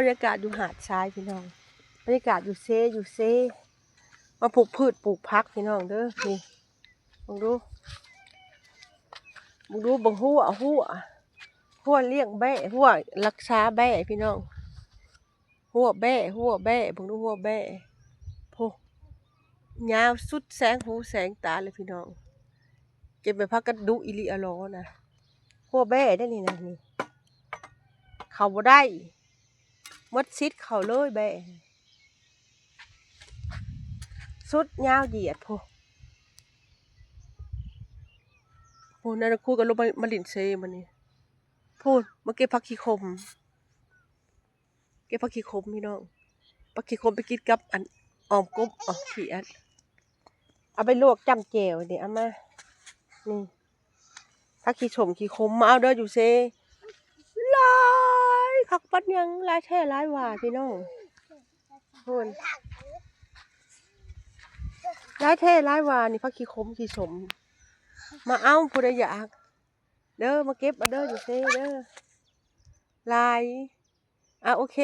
ບັນຍາກາດຢູ່ຫາດຊາຍພີ່ນ້ອງ ບັນຍາກາດຢູ່ເຊ ຢູ່ເຊ ມາປູກພືດປູກຜັກພີ່ນ້ອງເດີ. ນີ້ ເບິ່ງດູ ເບິ່ງດູ ເບິ່ງຮົ້ວ ຮົ້ວ ຮົ້ວລ້ຽງແບ້ ຮົ້ວລັກສາແບ້ພີ່ນ້ອງ ຮົ້ວແບ້ ຮົ້ວແບ້ ເບິ່ງດູ ຮົ້ວແບ້ ໂອ້ ຍາວສຸດແສງຫູແສງຕາເລີຍພີ່ນ້ອງ. ເກັບໄວ້ພາກັນດຸອີ່ຫຼີອະຫຼໍນະ ຮົ້ວແບ້ເດ້ນີ້ນະ ນີ້ ເຂົ້າບໍ່ໄດ້ ໝົດສິດເຂົ້າເລີຍແບ້ ສຸດຍາວຢຽດພຸ້ນ ພຸ້ນ ນັ້ນຄູກໍລົງມາ ມາຫຼິ້ນເຊມື້ນີ້ ພຸ້ນ ມາເກັບຜັກຂີ້ຂົມ ເກັບຜັກຂີ້ຂົມພີ່ນ້ອງ ຜັກຂີ້ຂົມໄປກິນກັບອັນ ອອມກົບ ເອົາ ຂີ້ອັດ ເອົາໄປລວກຈ້ຳແຈ່ວນີ້ ເອົາມາ ນີ້ ຜັກຂີ້ສົມຂີ້ຂົມ ມາເອົາເດີຢູ່ເຊ ຫຼາຍຄັກປານຫຍັງ ຫຼາຍແທ້ຫຼາຍວ່າພີ່ນ້ອງ ພຸ້ນ ຫຼາຍແທ້ຫຼາຍວ່າ ນີ້ຜັກຂີ້ຂົມຂີ້ສົມ ມາເອົາ ຜູ້ໃດຢາກເດີ ມາເກັບເອົາເດີຢູ່ເຊເດີ ຫຼາຍ ອ່າ ໂອເຄ